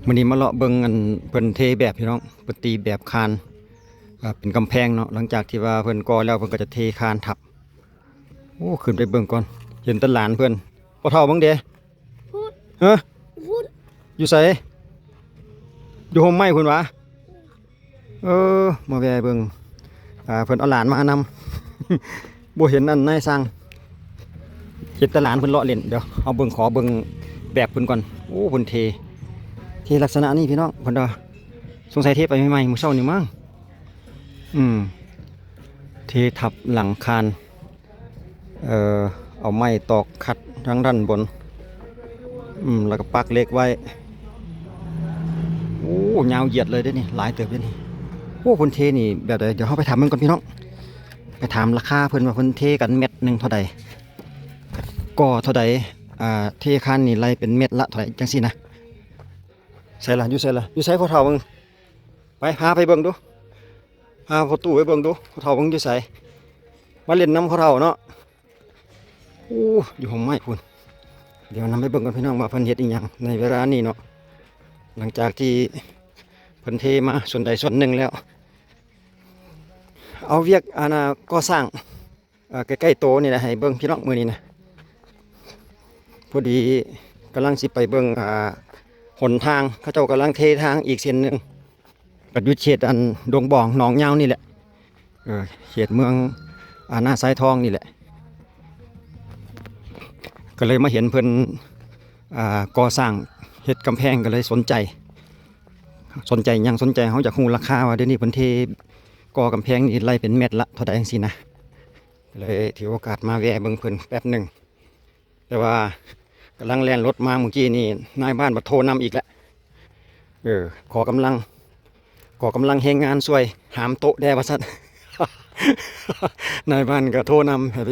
ມື້ນີ້ມາເລາະເບິ່ງອັນເພິ່ນເທແບບພີ່ນ້ອງ ເພິ່ນຕີແບບຄານ ອ່າ ເປັນກຳແພງເນາະ. ຫຼັງຈາກທີ່ວ່າເພິ່ນກໍ່ແລ້ວ ເພິ່ນກໍຈະເທຄານທັບ. ໂອ້ ຂຶ້ນໄປເບິ່ງກ່ອນ. ເຫັນແຕ່ຫຼານເພິ່ນ. ພໍ່ເຖົ້າເບິ່ງເດ. ພຸ້ນ ຮະ? ພຸ້ນ ຢູ່ໃສ? ຢູ່ຮົ່ມໄມ້ພຸ້ນຫວາ? ເອີ ມາແວ່ເບິ່ງ ອ່າ ເພິ່ນເອົາຫຼານມານຳ. ບໍ່ເຫັນອັນນາຍຊ່າງ ເຫັນແຕ່ຫຼານເພິ່ນເລາະຫຼິ້ນ. ດຽວເຮົາເບິ່ງ ຂໍເບິ່ງແບບເພິ່ນກ່ອນ. ໂອ້ ເພິ່ນເທ ເທລັກສະນະນີ້ພີ່ນ້ອງ. ເພິ່ນວ່າສົງໄສເທໄປໃໝ່ໆ ມື້ເຊົ້ານີ້ມັ້ງ. ອືມ ເທທັບຫຼັງຄານ. ເອີ ເອົາໄມ້ຕອກຂັດທາງດ້ານບົນ ອືມ ແລ້ວກໍປັກເຫຼັກໄວ້. ໂອ້ ຍາວຢຽດເລີຍເດ້ນີ້ ຫຼາຍເຕີບເດ້ນີ້. ໂອ້ ເພິ່ນເທນີ້ແບບໃດ? ດຽວເຮົາໄປຖາມເພິ່ນກ່ອນພີ່ນ້ອງ ໄປຖາມລາຄາເພິ່ນວ່າເພິ່ນເທກັນແມັດໜຶ່ງເທົ່າໃດ ກໍ່ເທົ່າໃດ ອ່າ ເທຄານນີ້ໄລ່ເປັນແມັດລະເທົ່າໃດ ຈັ່ງຊີ້ນະ. ໃສລະ? ຢູ່ໃສລະ? ຢູ່ໃສພໍ່ເຖົ້າເບິ່ງ? ໄປ ພາໄປເບິ່ງດູ ພາພໍ່ຕູ້ໄປເບິ່ງດູ ພໍ່ເຖົ້າເບິ່ງຢູ່ໃສ? ມາຫຼິ້ນນຳພໍ່ເຖົ້າເນາະ. ໂອ້ ຢູ່ຮົ່ມໄມ້ພຸ້ນ. ດຽວນຳໄປເບິ່ງກ່ອນພີ່ນ້ອງ ວ່າເພິ່ນເຮັດອີ່ຫຍັງໃນເວລານີ້ເນາະ. ຫຼັງຈາກທີ່ເພິ່ນເທມາສ່ວນໃດສ່ວນໜຶ່ງແລ້ວ ເອົາວຽກ ອັນນ່າ ກໍ່ສ້າງ ເອີ ໃກ້ໆໂຕນີ້ແຫຼະ ໃຫ້ເບິ່ງພີ່ນ້ອງມື້ນີ້ນະ. ພໍດີກຳລັງຊິໄປເບິ່ງ ອ່າ ຫົນທາງ ເຂົາເຈົ້າກຳລັງເທທາງອີກເສັ້ນໜຶ່ງ ກໍຢູ່ເຂດອັນດົງບອງໜອງຍາວນີ້ແຫຼະ ເອີ ເຂດເມືອງ ອ່າ ນາຊາຍທອງນີ້ແຫຼະ. ກໍເລີຍມາເຫັນເພິ່ນ ອ່າ ກໍ່ສ້າງເຮັດກຳແພງ ກໍເລີຍສົນໃຈ ສົນໃຈຫຍັງ? ສົນໃຈເຮົາຢາກຮູ້ລາຄາວ່າດຽວນີ້ເພິ່ນເທກໍ່ກຳແພງນີ້ໄລ່ເປັນແມັດລະເທົ່າໃດ ຈັ່ງຊີ້ນະ. ເລີຍຖືໂອກາດມາແວ່ເບິ່ງເພິ່ນແປັບໜຶ່ງ. ແຕ່ວ່າກຳລັງແລ່ນລົດມາມື້ກີ້ນີ້ ນາຍບ້ານມາໂທນຳອີກແລ້ວ. ເອີ ຂໍກຳລັງ ຂໍກຳລັງແຮງງານຊ່ວຍຫາມໂຕະແດ່ວ່າຊັ້ນ. ນາຍບ້ານກໍໂທນຳໃຫ້ໄປ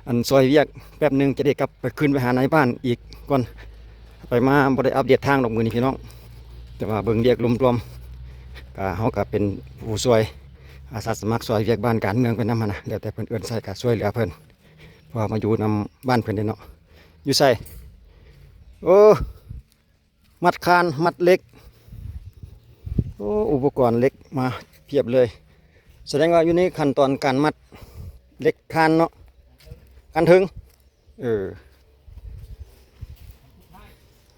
ອັນ ຊ່ວຍວຽກແປັບໜຶ່ງ ຈະໄດ້ກັບໄປ ຂຶ້ນໄປຫານາຍບ້ານອີກກ່ອນ. ໄປມາບໍ່ໄດ້ອັບເດດທາງດອກມື້ນີ້ພີ່ນ້ອງ ແຕ່ວ່າເບິ່ງວຽກລວມໆ ກະ ເຮົາກະເປັນຜູ້ຊ່ວຍ ອາສາສະໝັກຊ່ວຍວຽກບ້ານການເມືອງໄປນຳຫັ້ນນະ ແລ້ວແຕ່ເພິ່ນເອີ້ນໃສ່ກະຊ່ວຍເຫຼືອເພິ່ນ ເພາະວ່າມາຢູ່ນຳບ້ານເພິ່ນເດ້ເນາະ. ຢູ່ໃສ? ໂອ້ ມັດຄານ ມັດເຫຼັກ ໂອ້ ອຸປະກອນເຫຼັກມາພຽບເລີຍ. ສະແດງວ່າຢູ່ໃນຂັ້ນຕອນການມັດເຫຼັກຄານເນາະ ຄານເທິງ. ເອີ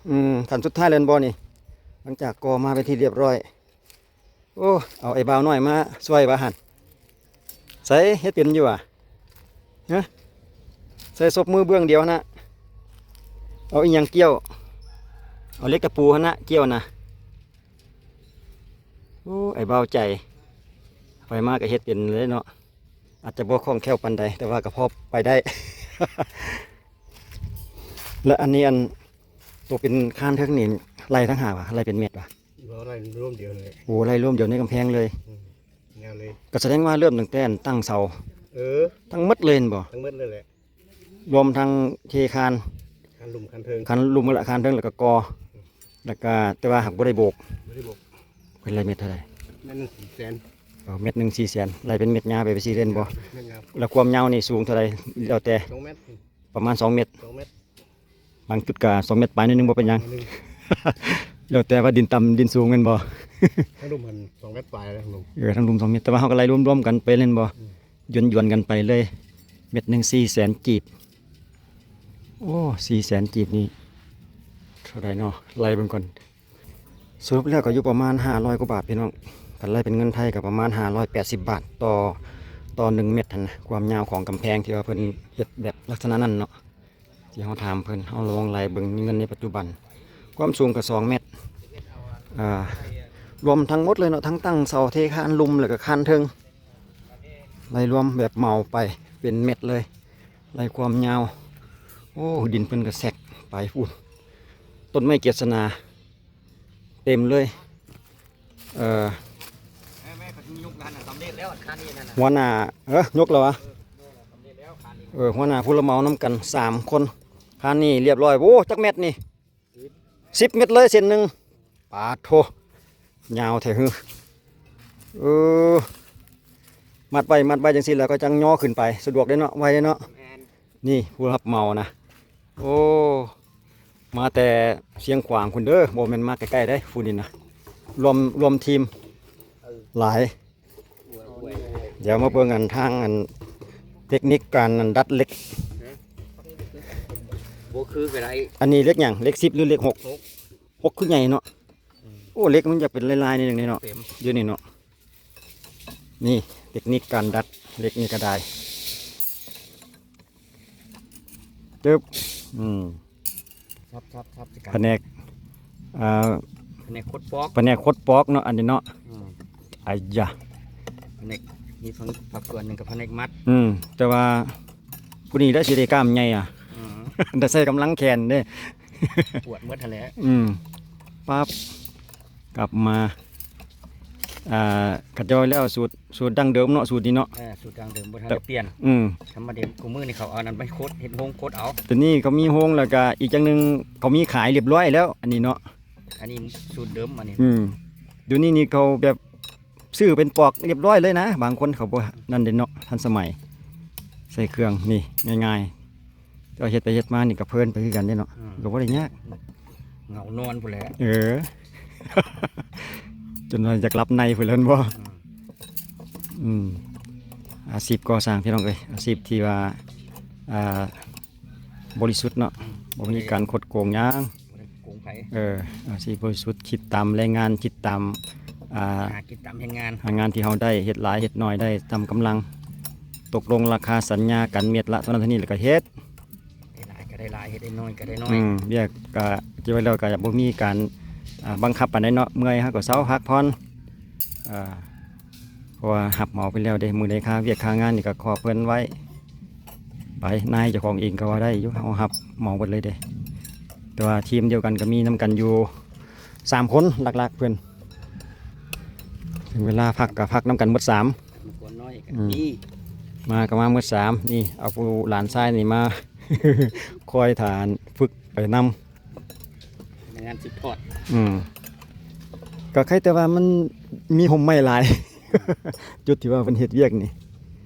ອືມ ຂັ້ນສຸດທ້າຍແລ້ວແມ່ນບໍ່ນີ້? ຫຼັງຈາກກໍ່ມາເປັນທີ່ລຽບຮ້ອຍ. ໂອ້ ເອົາໄອ້ບ່າວນ້ອຍມາຊ່ວຍວ່າຫັ້ນ. ໃສ ເຮັດເປັນຢູ່ຫວາ? ຮະ? ໃສ່ສົບມືເບື້ອງດຽວຫັ້ນນະ. ເອົາອີ່ຫຍັງກ່ຽວ? ເອົາເຫຼັກຕະປູຫັ້ນນະກ່ຽວນະ. ໂອ້ ໄອ້ບ່າວໃຈ ໄປມາກໍເຮັດເປັນເລີຍເນາະ. ອາດຈະບໍ່ຄ່ອງແຄ້ວປານໃດ ແຕ່ວ່າກໍພໍໄປໄດ້. ແລະ ອັນນີ້ ອັນ ໂຕເປັນຄານເທິງນີ້ ໄລ່ຕ່າງຫາກຫວາ? ໄລ່ເປັນແມັດຫວາ? ບໍ່ ໄລ່ລວມດຽວເລີຍ. ໂອ້ ໄລ່ລວມດຽວໃນກຳແພງເລີຍ. ອືມ ຍາວເລີຍ. ກໍສະແດງວ່າເລີ່ມຕັ້ງແຕ່ຕັ້ງເສົາ. ເອີ ທັງໝົດເລີຍແມ່ນບໍ່? ທັງໝົດເລີຍແຫຼະ. ລວມທັງເທຄານ ຄານລຸ່ມຄານເທິງ ຄານລຸ່ມແລະຄານເທິງ ແລ້ວກໍກໍ່ ແລ້ວກໍ ແຕ່ວ່າຫາກບໍ່ໄດ້ໂບກ. ບໍ່ໄດ້ໂບກ. ເພິ່ນໄລ່ແມັດເທົ່າໃດ? ແມັດໜຶ່ງສີ່ແສນ. ເອີ ແມັດໜຶ່ງສີ່ແສນ ໄລ່ເປັນແມັດຍາວໄປ ໄປສີ່ເລນບໍ່? ແມັດຍາວ. ແລ້ວຄວາມຍາວນີ້ສູງເທົ່າໃດ? ແລ້ວແຕ່ ສອງແມັດ ປະມານສອງແມັດ. ສອງແມັດ. ບາງຈຸດກໍສອງແມັດປາຍໜ້ອຍໜຶ່ງ ບໍ່ເປັນຫຍັງ. ໜ້ອຍໜຶ່ງ. ແລ້ວແຕ່ວ່າດິນຕ່ຳດິນສູງແມ່ນບໍ່? ທາງລຸ່ມຫັ້ນສອງແມັດປາຍແລ້ວ ທາງລຸ່ມ. ເອີ ທາງລຸ່ມສອງແມັດ ແຕ່ວ່າເຮົາກໍໄລ່ລວມໆກັນໄປແມ່ນບໍ່? ອືມ. ຢວນໆກັນໄປເລີຍ. ແມັດໜຶ່ງສີ່ແສນກີບ. ໂອ້ ສີ່ແສນກີບນີ້ເທົ່າໃດເນາະ? ໄລ່ເບິ່ງກ່ອນ. ສະຫຼຸບແລ້ວກໍຢູ່ປະມານຫ້າຮ້ອຍກວ່າບາດພີ່ນ້ອງ. ຄັນໄລ່ເປັນເງິນໄທກໍປະມານຫ້າຮ້ອຍແປດສິບບາດຕໍ່ ຕໍ່ໜຶ່ງແມັດຫັ້ນນະ. ຄວາມຍາວຂອງກຳແພງທີ່ວ່າເພິ່ນເຮັດແບບລັກສະນະນັ້ນເນາະ. ທີ່ເຮົາຖາມເພິ່ນ ເຮົາລອງໄລ່ເບິ່ງເງິນໃນປັດຈຸບັນ. ຄວາມສູງກໍສອງແມັດ. ອ່າ ລວມທັງໝົດເລີຍເນາະ ທັງຕັ້ງເສົາ ເທຄານລຸ່ມ ແລ້ວກໍຄານເທິງ. ໄລ່ລວມແບບເໝົາໄປເປັນແມັດເລີຍ. ໄລ່ຄວາມຍາວ. ໂອ້ ດິນເພິ່ນກໍແຊກໄປພຸ້ນ. ຕົ້ນໄມ້ກຽດສະໜາເຕັມເລີຍ. ເອີ ແມ່ ແມ່ ເຂົາຊິຍົກນັ້ນນະ ສຳເລັດແລ້ວ ຄານນີ້ນັ້ນນະ ຫົວໜ້າ. ເອີ ຍົກແລ້ວຫວາ? ເອີ ຫົວໜ້າຜູ້ຮັບເໝົານຳກັນສາມຄົນ. ຄານນີ້ລຽບຮ້ອຍ. ໂອ້ ຈັກແມັດນີ້? ສິບແມັດເລີຍເສັ້ນໜຶ່ງ. ປາດໂທ້ ຍາວແທ້ຫື. ເອີ ມັດໄວ້ ມັດໄວ້ຈັ່ງຊີ້ແລ້ວກໍຈັ່ງຍໍຂຶ້ນໄປ ສະດວກເດ້ເນາະ ໄວເດ້ເນາະ. ແມ່ນ. ນີ້ຜູ້ຮັບເໝົານະ. ໂອ້ ມາແຕ່ຊຽງຂວາງພຸ້ນເດີ ບໍ່ແມ່ນມາໃກ້ໆເດ້ ຜູ້ນີ້ນະ ລວມ ລວມທີມຫຼາຍ. ດຽວມາເບິ່ງອັນທາງອັນເຕັກນິກການອັນດັດເຫຼັກ ບໍ່ຄືກໍໄດ້ ອັນນີ້ເຫຼັກຫຍັງ ເຫຼັກສິບ ຫຼືເຫຼັກຫົກ? ຫົກ ຫົກຄືໃຫຍ່ເນາະ. ອືມ ໂອ້ ເຫຼັກມັນຢາກເປັນລາຍໆ ໜ້ອຍໜຶ່ງເນາະ ເຕັມ ຢູ່ນີ້ເນາະ. ນີ້ເຕັກນິກການດັດເຫຼັກນີ້ກໍໄດ້ ຈຶບ ອືມ ສັບໆໆ ພະແນກ ອ່າ ພະແນກຂົດປອກ ພະແນກຂົດປອກເນາະ ອັນນີ້ເນາະ. ອືມ ໄອ້ຢາ ພະແນກ ມີພາກສ່ວນໜຶ່ງກັບພະແນກມັດ. ອືມ ແຕ່ວ່າຜູ້ນີ້ໄດ້ຊິໄດ້ກ້າມໃຫຍ່ອະ. ອືມ ໄດ້ໃຊ້ກຳລັງແຂນເດ້ ປວດໝົດຫັ້ນແຫຼະ. ອືມ ປັບ ກັບມາ ອ່າ ເຂົາເຈົ້າແລ້ວ ສູດ ສູດດັ້ງເດີມເນາະ ສູດນີ້ເນາະ. ເອີ ສູດດັ້ງເດີມ ບໍ່ທັນໄດ້ປ່ຽນ. ອືມ ທຳມະດາ ຄູ່ມື້ນີ້ເຂົາເອົານັ້ນໄປຂົດ ເຮັດໂຮງຂົດເອົາ. ຕົວນີ້ເຂົາມີໂຮງ ແລ້ວກະອີກຢ່າງໜຶ່ງ ເຂົາມີຂາຍລຽບລ້ອຍແລ້ວ ອັນນີ້ເນາະ. ອັນນີ້ສູດເດີມ ອັນນີ້. ອືມ ດຽວນີ້ນີ້ເຂົາແບບຊື້ເປັນປອກລຽບລ້ອຍເລີຍນະ ບາງຄົນເຂົາບໍ່ນັ້ນເດ້ເນາະ ທັນສະໄໝ ໃສ່ເຄື່ອງນີ້ງ່າຍໆ. ແຕ່ວ່າເຮັດໄປເຮັດມານີ້ກໍເພີນໄປຄືກັນເດ້ເນາະ. ອືມ ກໍບໍ່ໄດ້ຍາກ ເຫງົານອນພຸ້ນແຫຼະ. ເອີ ຈົນວ່າຢາກຫຼັບໃນພຸ້ນແຫຼະແມ່ນບໍ່? ອືມ ອືມ ອາຊີບກໍ່ສ້າງພີ່ນ້ອງເອີຍ ອາຊີບທີ່ວ່າ ອ່າ ບໍລິສຸດເນາະ ອືມ ບໍ່ມີການຄົດໂກງຫຍັງ ບໍ່ໄດ້ໂກງໃຜ. ເອີ ອາຊີບບໍລິສຸດ ຄິດຕາມແຮງງານ ຄິດຕາມ ອ່າ ຫາກິນຕາມແຮງງານ ແຮງງານທີ່ເຮົາໄດ້ ເຮັດຫຼາຍເຮັດໜ້ອຍ ໄດ້ຕາມກຳລັງ ຕົກລົງລາຄາສັນຍາກັນເມັດລະເທົ່ານັ້ນເທົ່ານີ້ ແລ້ວກໍເຮັດ. ໄດ້ຫຼາຍກໍໄດ້ຫຼາຍ ເຮັດໄດ້ໜ້ອຍກໍໄດ້ໜ້ອຍ. ອືມ ວຽກກໍເກັບໄວ້ແລ້ວກໍບໍ່ມີການ ອ່າ ບັງຄັບປານໃດເນາະ ເມື່ອຍເຮົາກໍເຊົາພັກຜ່ອນ. ອ່າ ເພາະວ່າຮັບເໝົາໄປແລ້ວເດ້ ມື້ໃດຄາວຽກຄາງານນີ້ກໍຂອບເພິ່ນໄວ້ ໄປນາຍເຈົ້າຂອງເອງກໍວ່າໄດ້ຢູ່ ເຮົາຮັບເໝົາເບິດເລີຍເດ້. ແຕ່ວ່າທີມດຽວກັນກໍມີນຳກັນຢູ່ສາມຄົນຫຼັກໆ ເພິ່ນ ເຖິງເວລາພັກກໍພັກນຳກັນໝົດສາມ ມັງກອນນ້ອຍກໍ ອືມ ມີ ມາກໍມາໝົດສາມ. ນີ້ເອົາຜູ້ຫຼານຊາຍນີ້ມາ ຄອຍຖ້າຝຶກໄປນຳ ພະນັກງານສືບທອດ. ອືມ ກໍໄຄແຕ່ວ່າມັນມີຮົ່ມໄມ້ຫຼາຍ ຈຸດທີ່ວ່າເພິ່ນເຮັດວຽກນີ້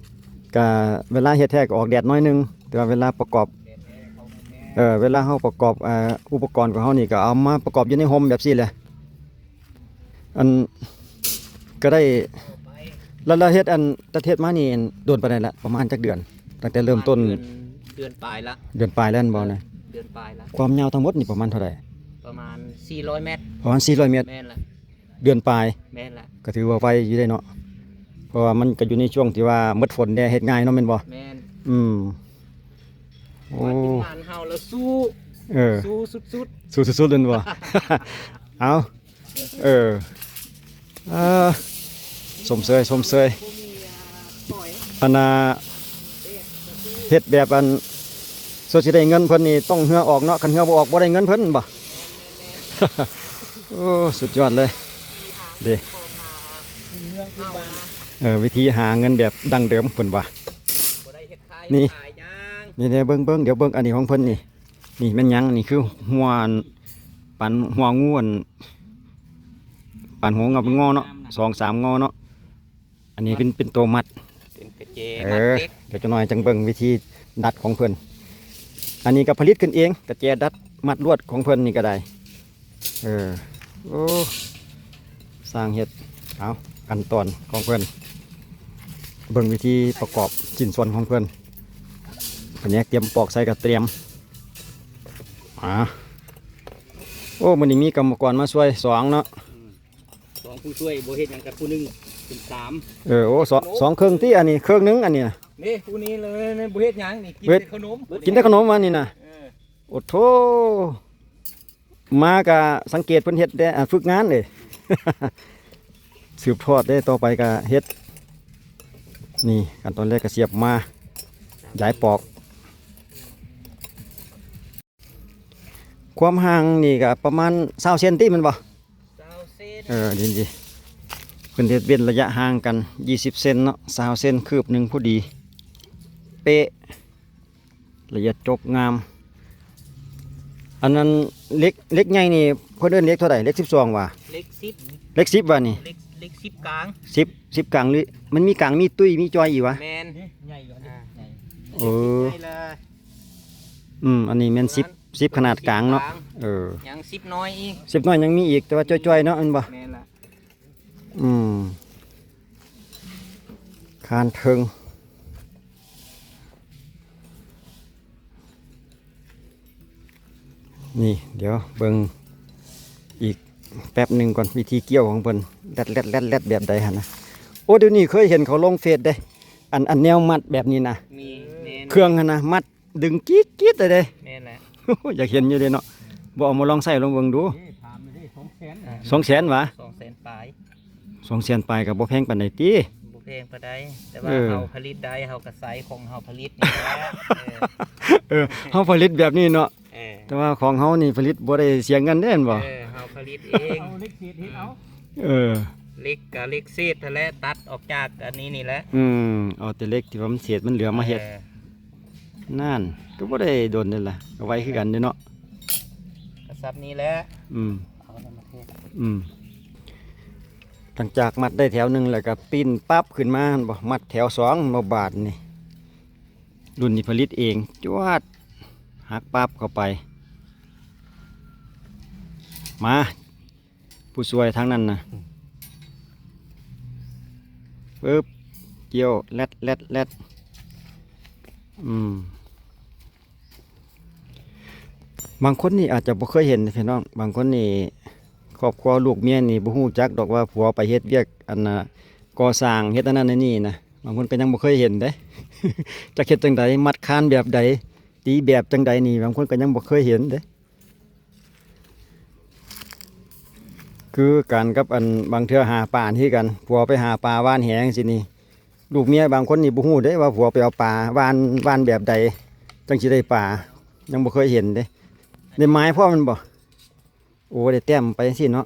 ກະເວລາເຮັດແທ້ກໍອອກແດດໜ້ອຍໜຶ່ງ ແຕ່ວ່າເວລາປະກອບ ເອີ ເວລາເຮົາປະກອບ ເອີ ອຸປະກອນຂອງເຮົານີ້ ກໍເອົາມາປະກອບຢູ່ໃນຮົ່ມແບບຊີ້ແຫຼະ. ອັນ ກໍໄດ້ ແລ້ວ ແລ້ວເຮັດ ອັນ ຕັດເຮັດມານີ້ ອັນ ໂດນປານໃດລະ? ປະມານຈັກເດືອນ? ຕັ້ງແຕ່ເລີ່ມຕົ້ນ ປະມານເດືອນ ເດືອນປາຍລະ. ເດືອນປາຍແລ້ວແມ່ນບໍ່ນະ? ເດືອນປາຍລະ. ຄວາມຍາວທັງໝົດນີ້ປະມານເທົ່າໃດ? ປະມານສີ່ຮ້ອຍແມັດ. ປະມານສີ່ຮ້ອຍແມັດ. ແມ່ນລະ. ເດືອນປາຍ. ແມ່ນລະ. ກໍຖືວ່າໄວຢູ່ເດ້ເນາະ ເພາະວ່າມັນກໍຢູ່ໃນຊ່ວງທີ່ວ່າໝົດຝົນແດ່ ເຮັດງ່າຍເນາະ ແມ່ນບໍ່? ແມ່ນ. ອືມ. ໂອ້ ວ່າທີມງານເຮົາລະສູ້. ເອີ ສູ້ສຸດໆ. ສູ້ສຸດໆ ແມ່ນບໍ່? ເອົາ ເອີ ເອີ ຊົມເຊີຍ ຊົມເຊີຍ. ອັນນ່າ ເຮັດແບບອັນ ສ່ວນຊິໄດ້ເງິນເພິ່ນນີ້ຕ້ອງເຫື່ອອອກເນາະ, ຄັນເຫື່ອບໍ່ອອກບໍ່ໄດ້ເງິນເພິ່ນ ແມ່ນບໍ່? ໂອ້ ສຸດຍອດເລີຍເດ້. ເອີ ວິທີຫາເງິນແບບດັ້ງເດີມເພິ່ນວ່າ. ນີ້ ນີ້ເດ້ ເບິ່ງ ເບິ່ງ ດຽວເບິ່ງອັນນີ້ຂອງເພິ່ນນີ້. ນີ້ແມ່ນຫຍັງ? ນີ້ຄືຫົວ ປານຫົວງູ ອັນ ປານຫົວງໍເນາະ ສອງສາມງໍເນາະ. ອັນນີ້ເປັນ ເປັນໂຕມັດ ເປັນກະແຈ ເອີ ມັດເຫຼັກ. ດຽວຈັກໜ້ອຍຈັ່ງເບິ່ງວິທີດັດຂອງເພິ່ນ. ອັນນີ້ກໍຜະລິດຂຶ້ນເອງ ກະແຈດັດມັດລວດຂອງເພິ່ນນີ້ກໍໄດ້. ເອີ ໂອ້ ຊ່າງເຮັດ. ເອົາ ຂັ້ນຕອນຂອງເພິ່ນ ເບິ່ງວິທີປະກອບຊິ້ນສ່ວນຂອງເພິ່ນ. ພະແນກຕຽມປອກໃສ່ກໍຕຽມ ອາ ໂອ້ ມື້ນີ້ມີກຳມະກອນມາຊ່ວຍສອງເນາະ. ສອງຜູ້ຊ່ວຍ ບໍ່ເຮັດຫຍັງກັບຜູ້ໜຶ່ງເປັນສາມ. ເອີ ໂອ້ ສອງ ສອງເຄິ່ງຕິ ອັນນີ້ເຄິ່ງໜຶ່ງ ອັນນີ້ນະ. ນີ້ຜູ້ນີ້ເລີຍ ບໍ່ເຮັດຫຍັງນີ້ ກິນແຕ່ຂະໜົມ ກິນແຕ່ຂະໜົມອັນນີ້ນະ. ເອີ ໂອ້ໂທ ມາກະສັງເກດເພິ່ນເຮັດແດ່ ອາ ຝຶກງານເດ້ ສືບທອດເດ້. ຕໍ່ໄປກະເຮັດ ນີ້ ຂັ້ນຕອນແລກກະສຽບມາ ຢາຍປອກ. ຄວາມຫ່າງນີ້ກະປະມານຊາວເຊັນຕິ ແມ່ນບໍ່? ຊາວເຊັນ. ເອີ ດີໆ ເພິ່ນເຮັດເວັ້ນໄລຍະຫ່າງກັນ ຊາວເຊັນເນາະ ຊາວເຊັນ ຄືບໜຶ່ງພໍດີເປະ. ລະອຽດຈົບງາມ. ອັນນັ້ນເຫຼັກ ເຫຼັກໃຫຍ່ນີ້ເພິ່ນເອີ້ນເຫຼັກເທົ່າໃດ? ເຫຼັກສິບສອງຫວາ? ເຫຼັກສິບ ເຫຼັກສິບຫວານີ້? ເຫຼັກ ເຫຼັກສິບກາງ ສິບ ສິບກາງ ຫຼືມັນມີກາງ ມີຕຸ້ຍ ມີຈ່ອຍອີກຫວາ? ແມ່ນ ໃຫຍ່ກວ່ານີ້ ອ່າ ໃຫຍ່. ເອີ ເຫຼັກສິບໃຫຍ່ເລີຍ. ອືມ ອັນນີ້ແມ່ນສິບ ສິບຂະໜາດກາງເນາະ. ສິບກາງ ເອີ ຍັງສິບນ້ອຍອີກ ສິບນ້ອຍຍັງມີອີກ ແຕ່ວ່າຈ່ອຍໆເນາະ ແມ່ນບໍ່? ແມ່ນລະ. ອືມ ຄານເທິງ ນີ້ ດຽວເບິ່ງອີກແປັບໜຶ່ງກ່ອນ ວິທີກ່ຽວຂອງເພິ່ນ ແລດໆໆແບບໃດຫັ້ນນະ. ໂອ້ ດຽວນີ້ເຄີຍເຫັນເຂົາລົງເຟສເດ້ ອັນ ອັນແນວມັດແບບນີ້ນະ ມີ ແມ່ນ ເຄື່ອງຫັ້ນນະ ມັດດຶງກີດໆເລີຍເດ້. ແມ່ນແຫຼະ. ຢາກເຫັນຢູ່ເດ້ເນາະ ບໍ່ເອົາມາລອງໃຊ້ລອງເບິ່ງດູ. ນີ້ຖາມນີ້ ສອງແສນ ສອງແສນຫວາ? ສອງແສນປາຍ ສອງແສນປາຍກໍບໍ່ແພງປານໃດຕິ? ບໍ່ແພງປານໃດ ແຕ່ວ່າ ເອີ ເຮົາຜະລິດໄດ້ ເຮົາກໍໃຊ້ຂອງເຮົາຜະລິດນີ້ແຫຼະ. ເອີ ເອີ ເຮົາຜະລິດແບບນີ້ເນາະ. ເອີ ແຕ່ວ່າຂອງເຮົານີ້ຜະລິດບໍ່ໄດ້ເສຍເງິນເດ້ ແມ່ນບໍ່? ເອີ ເຮົາຜະລິດເອງ ເອົາເຫຼັກເສດເຮັດເອົາ. ເອີ ເຫຼັກກໍເຫຼັກເສດຫັ້ນແຫຼະ ຕັດອອກຈາກອັນນີ້ນີ້ແຫຼະ. ອືມ ເອົາແຕ່ເຫຼັກທີ່ວ່າມັນເສດມັນເຫຼືອມາເຮັດ. ເອີ ນັ້ນ ກໍບໍ່ໄດ້ດົນເດ້ລະ ກໍໄວຄືກັນເດ້ເນາະ ກະສັບນີ້ແຫຼະ. ອືມ ເອົານັ້ນມາເທດ. ອືມ ຫຼັງຈາກມັດໄດ້ແຖວໜຶ່ງແລ້ວກໍປີ້ນປັບຂຶ້ນມາ ແມ່ນບໍ່? ມັດແຖວສອງມາບາດນີ້ ລຸ້ນນີ້ຜະລິດເອງ ຈວດ ຫັກປັບເຂົ້າໄປ. ມາ ຜູ້ຊ່ວຍທາງນັ້ນນະ ອືມ ປຶບ ກ່ຽວ ແລດ ແລດ ແລດ. ອືມ ບາງຄົນນີ້ອາດຈະບໍ່ເຄີຍເຫັນພີ່ນ້ອງ ບາງຄົນນີ້ ຄອບຄົວລູກເມຍນີ້ບໍ່ຮູ້ຈັກດອກວ່າຜົວໄປເຮັດວຽກ ອັນນ່າ ກໍ່ສ້າງ ເຮັດອັນນັ້ນອັນນີ້ນະ. ບາງຄົນກໍຍັງບໍ່ເຄີຍເຫັນເດ້ ຈັກເຮັດຈັ່ງໃດ ມັດຄານແບບໃດ ຕີແບບຈັ່ງໃດນີ້ ບາງຄົນກໍຍັງບໍ່ເຄີຍເຫັນເດ້. ຄືກັນກັບ ອັນ ບາງເທື່ອຫາປານີ້ຄືກັນ ຜົວໄປຫາປາຫວ່ານແຫຈັ່ງຊີ້ນີ້ ລູກເມຍບາງຄົນນີ້ບໍ່ຮູ້ເດ້ວ່າຜົວໄປເອົາປາ ຫວ່ານ ຫວ່ານແບບໃດຈັ່ງຊິໄດ້ປາ ຍັງບໍ່ເຄີຍເຫັນເດ້. ໄດ້ໝາຍພ້ອມແມ່ນບໍ່? ໂອ້ ໄດ້ແຕ້ມໄປຈັ່ງຊີ້ເນາະ.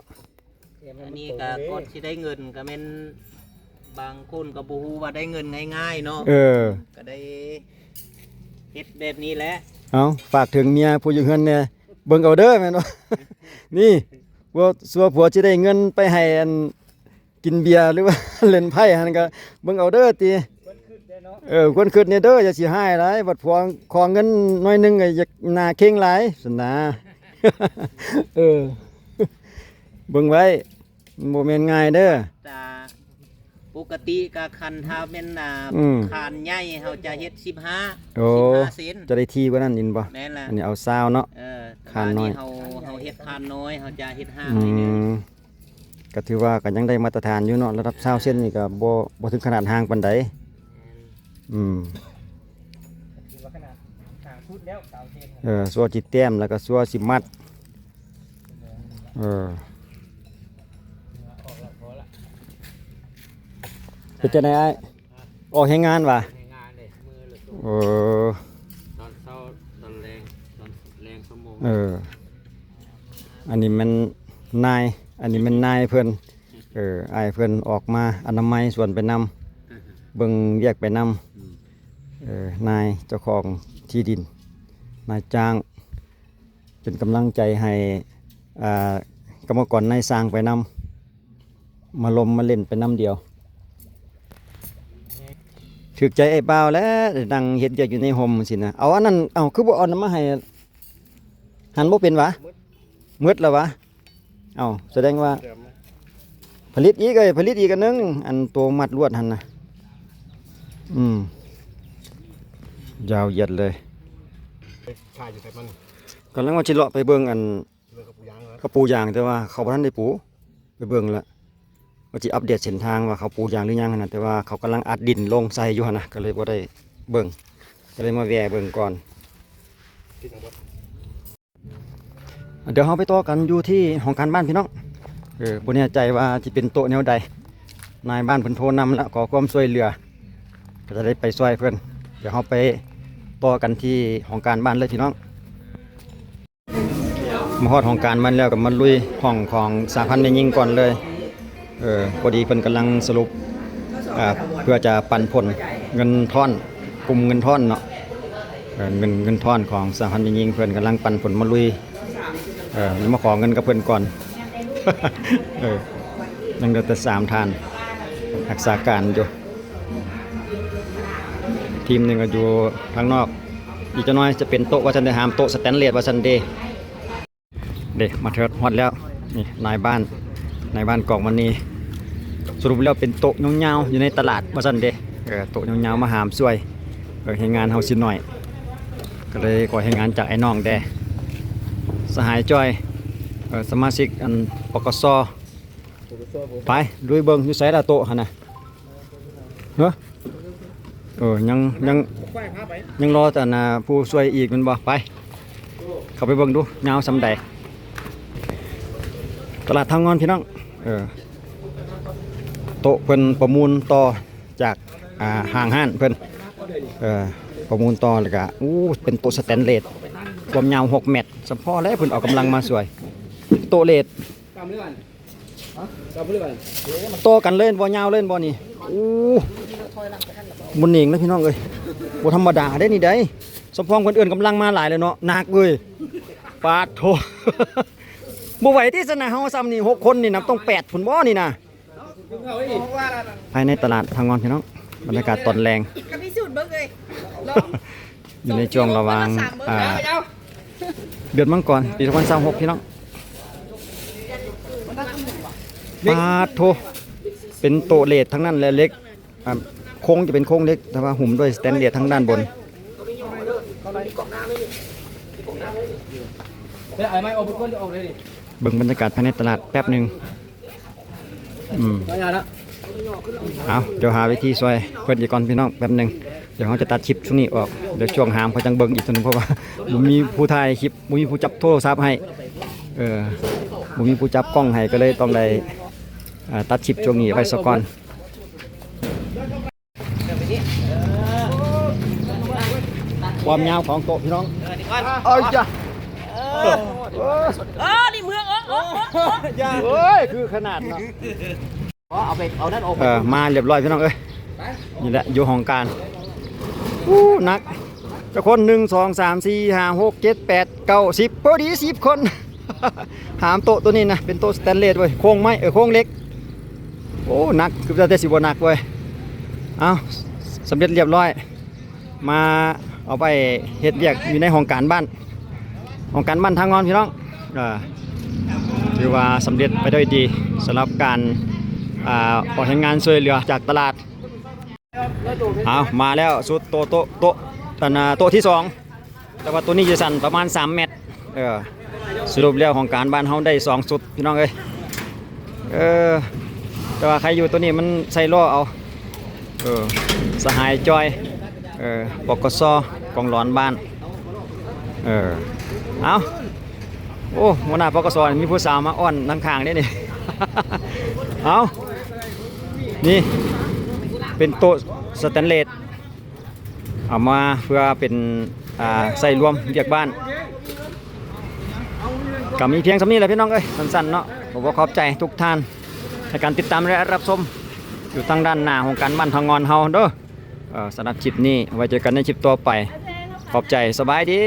ອັນນີ້ກໍກ່ອນຊິໄດ້ເງິນກໍແມ່ນ ບາງຄົນກໍບໍ່ຮູ້ວ່າໄດ້ເງິນງ່າຍໆເນາະ. ເອີ ກໍໄດ້ເຮັດແບບນີ້ແຫຼະ. ເອົາ ຝາກເຖິງເມຍຜູ້ຢູ່ເຮືອນແດ່ ເບິ່ງເອົາເດີ ແມ່ນບໍ່? ນີ້ ຜົວ ຊົ່ວຜົວຊິໄດ້ເງິນໄປໃຫ້ ອັນ ກິນເບຍ ຫຼືວ່າ ຫຼິ້ນໄພ້ຫັ້ນ ກໍເບິ່ງເອົາເດີຕິ. ເອີ ຄວນຄຶດແດ່ເດີ ຢ່າຊິຮ້າຍຫຼາຍ ບັດຜົວຂໍເງິນໜ້ອຍໜຶ່ງກໍຢາກໜ້າເຄັ່ງຫຼາຍຊັ້ນນາ. ເອີ ເບິ່ງໄວ້ ມັນບໍ່ແມ່ນງ່າຍເດີ. ແຕ່ປົກກະຕິກະຄັນຖ້າແມ່ນ ອ່າ ອືມ ຄານໃຫຍ່ເຮົາຈະເຮັດສິບຫ້າ ໂອ້ ສິບຫ້າເຊັນ ຈະໄດ້ຖີ່ກວ່ານັ້ນ ເຫັນບໍ່? ແມ່ນລະ ອັນນີ້ເອົາຊາວເນາະ. ເອີ ຄານນ້ອຍ ເຮົາ ເຮົາເຮັດຄານນ້ອຍ ເຮົາຈະເຮັດຫ້າ ອືມ ໜ້ອຍໜຶ່ງ. ກໍຖືວ່າກໍຍັງໄດ້ມາດຕະຖານຢູ່ເນາະ ລະດັບຊາວເຊັນນີ້ກໍບໍ່ ບໍ່ເຖິງຂະໜາດຫ່າງປານໃດ. ແມ່ນ ອືມ ຖືວ່າຂະໜາດຫ່າງສຸດແລ້ວ ຊາວເຊັນ. ເອີ ຊົ່ວຊິແຕ້ມ ແລ້ວກໍຊົ່ວຊິມັດ. ເອີ ເປັນຈັ່ງໃດອ້າຍ? ອອກແຮງງານຫວາ? ແຮງງານເດ້ ມື້ລະຊົ່ວໂມງ. ເອີ ຕອນເຊົ້າ ຕອນແລງ ຕອນແລງຊົ່ວໂມງ. ເອີ ອັນນີ້ແມ່ນນາຍ ອັນນີ້ແມ່ນນາຍເພິ່ນ. ເອີ ອ້າຍເພິ່ນອອກມາອະນາໄມສວນໄປນຳ ເບິ່ງວຽກໄປນຳ. ອືມ ເອີ ນາຍເຈົ້າຂອງທີ່ດິນ ນາຍຈ້າງ ເປັນກຳລັງໃຈໃຫ້ ອ່າ ກຳມະກອນນາຍຊ່າງໄປນຳ ມາລົມມາຫຼິ້ນໄປນຳດຽວ. ຖືກໃຈອ້າຍບ່າວແຫຼະ ໄດ້ນັ່ງເຮັດວຽກຢູ່ໃນຮົ່ມຊີ້ນະ. ເອົາອັນນັ້ນ ເອົາ ຄືບໍ່ເອົານັ້ນມາໃຫ້ ຫັ້ນບໍ່ເປັນຫວາ? ໝົດແລ້ວຫວາ? ເອົ້າ ສະແດງວ່າຜະລິດອີກເອີຍ ຜະລິດອີກອັນໜຶ່ງ ອັນໂຕມັດລວດຫັ້ນນະ. ອືມ ຍາວຢຽດເລີຍ. ກຳລັງວ່າຊິເລາະໄປເບິ່ງອັນ ເຂົາປູຢາງ ແຕ່ວ່າເຂົາບໍ່ທັນໄດ້ປູ ໄປເບິ່ງລະ ວ່າຊິອັບເດດເສັ້ນທາງວ່າເຂົາປູຢາງຫຼືຍັງຫັ້ນນະ ແຕ່ວ່າເຂົາກຳລັງອັດດິນລົງໃສ່ຢູ່ຫັ້ນນະ ກໍເລີຍບໍ່ໄດ້ເບິ່ງ ກໍເລີຍມາແວ່ເບິ່ງກ່ອນ. ດຽວເຮົາໄປຕໍ່ກັນຢູ່ທີ່ຫ້ອງການບ້ານພີ່ນ້ອງ. ເອີ ບໍ່ແນ່ໃຈວ່າຊິເປັນໂຕະແນວໃດ ນາຍບ້ານເພິ່ນໂທນຳລະ ຂໍຄວາມຊ່ວຍເຫຼືອ ກໍຈະໄດ້ໄປຊ່ວຍເພິ່ນ. ດຽວເຮົາໄປຕໍ່ກັນທີ່ຫ້ອງການບ້ານເລີຍພີ່ນ້ອງ. ມາຮອດຫ້ອງການມັນແລ້ວກໍມາລຸຍຫ້ອງຂອງສະຫະພັນແມ່ຍິງກ່ອນເລີຍ. ເອີ ພໍດີເພິ່ນກຳລັງສະຫຼຸບ ເອີ ເພື່ອຈະປັນຜົນເງິນທ້ອນ ກຸ່ມເງິນທ້ອນເນາະ. ເອີ ເງິນ ເງິນທ້ອນຂອງສະຫະພັນແມ່ຍິງ ເພິ່ນກຳລັງປັນຜົນມາລຸຍ ເອີ ມາຂໍເງິນກັບເພິ່ນກ່ອນ. ເອີ ຍັງເຫຼືອແຕ່ສາມທ່ານຮັກສາການຢູ່. ທີມໜຶ່ງກໍຢູ່ທາງນອກ ອີກຈັກໜ່ອຍຈະເປັນໂຕະວ່າຊັ້ນເດ ຫາມໂຕະສະແຕນເລດວ່າຊັ້ນເດ. ເດ້ ມາເທີດຮອດແລ້ວ ນີ້ນາຍບ້ານ ນາຍບ້ານກອງມະນີ. ສະຫຼຸບແລ້ວເປັນໂຕະຍາວໆຢູ່ໃນຕະຫຼາດວ່າຊັ້ນເດ. ເອີ ໂຕະຍາວໆມາຫາມຊ່ວຍ ເອີ ແຮງງານເຮົາຊິໜ້ອຍ ກໍເລີຍຂໍແຮງງານຈາກອ້າຍນ້ອງແດ່ ສະຫາຍຈອຍ ເອີ ສະມາຊິກ ອັນ ປກສ. ໄປລຸຍເບິ່ງ ຢູ່ໃສລະໂຕະຫັ້ນນະ? ເອີ ຍັງ ຍັງ ຍັງລໍອັນນາ ຜູ້ຊ່ວຍອີກແມ່ນບໍ່? ໄປ ເຂົ້າໄປເບິ່ງດູ ຍາວສ່ຳໃດ. ຕະຫຼາດທາງງອນພີ່ນ້ອງ ເອີ ໂຕະເພິ່ນປະມູນຕໍ່ຈາກ ອ່າ ຫ້າງຮ້ານເພິ່ນ ເອີ ປະມູນຕໍ່ ແລ້ວກະ ໂອ້ ເປັນໂຕະສະແຕນເລດ ຄວາມຍາວຫົກແມັດ ສຳພໍແລ້ວເພິ່ນເອົາກຳລັງມາຊ່ວຍ. ໂຕະເລດ ຕໍ່ກັນເລີຍບໍ່? ຍາວເລີຍບໍ່ນີ້? ໂອ້ ບໍ່ເໜັງເລີຍພີ່ນ້ອງເອີຍ ບໍ່ທຳມະດາເດ້ນີ້ໃດ໋. ສຳພອງເພິ່ນເອີ້ນກຳລັງມາຫຼາຍແລ້ວເນາະ ໜັກເວີຍ ປາດໂທ ບໍ່ໄຫວຕິຊັ້ນນະ ເຮົາຊ່ຳນີ້ຫົກຄົນນີ້ນະ ຕ້ອງແປດພຸ້ນບໍ່ນີ້ນະ. ພາຍໃນຕະຫຼາດທາງງອນພີ່ນ້ອງ ບັນຍາກາດຕອນແລງ ກໍພິສູດເບິ່ງເອີຍ ຢູ່ໃນຊ່ວງລະຫວ່າງ ອ່າ ເດືອນມັງກອນ ປີສອງພັນຊາວຫົກ ພີ່ນ້ອງ. ປາດໂທ ເປັນໂຕະເລດທັງນັ້ນແຫຼະ ເຫຼັກ ອ່າ ໂຄງຈະເປັນໂຄງເຫຼັກ ແຕ່ວ່າຫຸ້ມດ້ວຍສະແຕນເລດທາງດ້ານບົນ. ເບິ່ງບັນຍາກາດພາຍໃນຕະຫຼາດແປັບໜຶ່ງ. ອືມ ເອົາ ດຽວຫາວິທີຊ່ວຍເພິ່ນອີກກ່ອນພີ່ນ້ອງ ແປັບໜຶ່ງ. ດຽວເຮົາຈະຕັດຄລິບຊ່ວງນີ້ອອກ ດຽວຊ່ວງຫາມເຂົາຈັ່ງເບິ່ງອີກເທື່ອໜຶ່ງ ເພາະວ່າບໍ່ມີຜູ້ຖ່າຍຄລິບ ບໍ່ມີຜູ້ຈັບໂທລະສັບໃຫ້ ເອີ ບໍ່ມີຜູ້ຈັບກ້ອງໃຫ້ ກໍເລີຍຕ້ອງໄດ້ ເອີ ຕັດຄລິບຊ່ວງນີ້ໄວ້ສາກ່ອນ. ຄວາມຍາວຂອງໂຕະພີ່ນ້ອງ ເອີ ເອີ ນີ້ເມືອງ ເອີ ເອີ ເອີ ເອີ ຄືຂະໜາດເນາະ. ເອີ ເອົາໄປ ເອົານັ້ນອອກໄປ ເອີ ມາລຽບຮ້ອຍພີ່ນ້ອງເອີຍ. ນີ້ແຫຼະຢູ່ຫ້ອງການ. ໂອ້ ໜັກ ຈັກຄົນ ໜຶ່ງ ສອງ ສາມ ສີ່ ຫ້າ ຫົກ ເຈັດ ແປດ ເກົ້າ ສິບ ພໍດີສິບຄົນ. ຫາມໂຕະໂຕນີ້ນະ ເປັນໂຕະສະແຕນເລດເວີຍ ໂຄງໄມ້ ເອີ ໂຄງເຫຼັກ. ໂອ້ ໜັກ ຄືວ່າແຕ່ຊິບໍ່ໜັກເວີຍ. ເອົາ ສຳເລັດລຽບຮ້ອຍ. ມາເອົາໄປເຮັດວຽກຢູ່ໃນຫ້ອງການບ້ານ ຫ້ອງການບ້ານທາງງອນພີ່ນ້ອງ. ເອີ ຖືວ່າສຳເລັດໄປດ້ວຍດີ ສຳລັບການ ອ່າ ອອກແຮງງານຊ່ວຍເຫຼືອຈາກຕະຫຼາດ. ເອົາ ມາແລ້ວ ຊຸດໂຕະ ໂຕະ ໂຕະ ອັນ ໂຕະທີສອງ ແຕ່ວ່າໂຕນີ້ຈະສັ້ນປະມານສາມແມັດ. ເອີ ສະຫຼຸບແລ້ວຫ້ອງການບ້ານເຮົາໄດ້ສອງຊຸດພີ່ນ້ອງເອີຍ. ເອີ ແຕ່ວ່າໃຄຢູ່ໂຕນີ້ມັນໃສ່ລໍ້ເອົາ. ເອີ ສະຫາຍຈອຍ ເອີ ປກສ ກອງຫຼອນບ້ານ. ເອີ ເອົາ ໂອ້ ຫົວໜ້າ ປກສ ນີ້ມີຜູ້ສາວມາອ້ອນນຳຂ້າງເດ້ນີ້. ເອົາ ນີ້ເປັນໂຕະສະແຕນເລດ ເອົາມາເພື່ອເປັນ ອ່າ ໃຊ້ລວມວຽກບ້ານ. ກໍມີພຽງສ່ຳນີ້ແຫຼະພີ່ນ້ອງເອີຍ ສັ້ນໆເນາະ. ຂໍຂອບໃຈທຸກທ່ານໃນການຕິດຕາມ ແລະ ຮັບຊົມຢູ່ທາງດ້ານໜ້າຫ້ອງການບ້ານທາງງອນເຮົາເດີ. ເອີ ສຳລັບຄລິບນີ້ ໄວ້ເຈີກັນໃນຄລິບຕໍ່ໄປ. ຂອບໃຈ ສະບາຍດີ.